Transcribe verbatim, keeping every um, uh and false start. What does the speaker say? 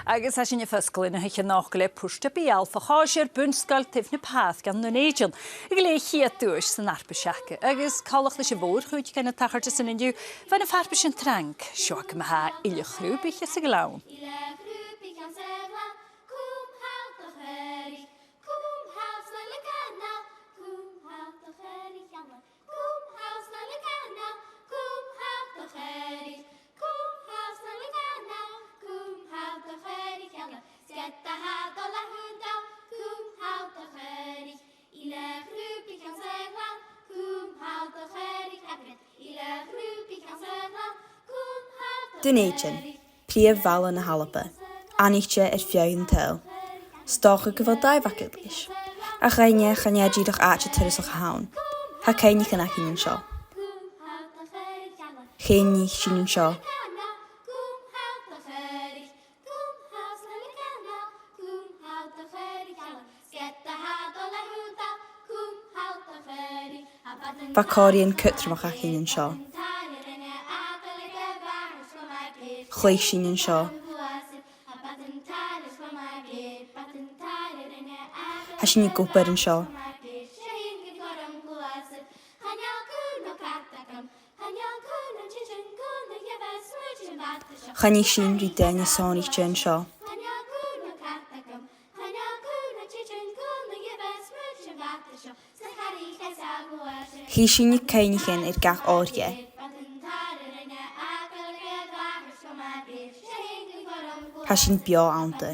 Agus tha sinn a' fosgladh na h-oidhche a-nochd le puirt-à-beul fo chòisir Bun-sgoil Taobh na Pàirc ann an Dùn Èideann, a' gleidheadh a' chiad duais san fharpais aca, agus coltach leis a' mhòr-chuid dhen an tachartas an-diugh, bha na farpaisean trang. Seo agaibh ma-thà Uilleam Crùbaich is a' ghleann. Dùn Èideann, prìomh bhaile na h-Alba, aithnichte air feadh an t-saoghail. 'S dòcha gu bheil dàimh agad leis. Ach cuimhnich, chan e dìreach àite turasach a th' ann. Tha cuimhneachan againn an seo. Cuimhnich sinn an seo. Bha còmhraidhean cudromach againn an seo. Chluich sinn an seo. Tha sinn ag obair an seo. Choinnich sinn ri daoine sònraichte an seo. Chì sinn na cuimhneachain air gach òrdugh. Tha sinn beò annta.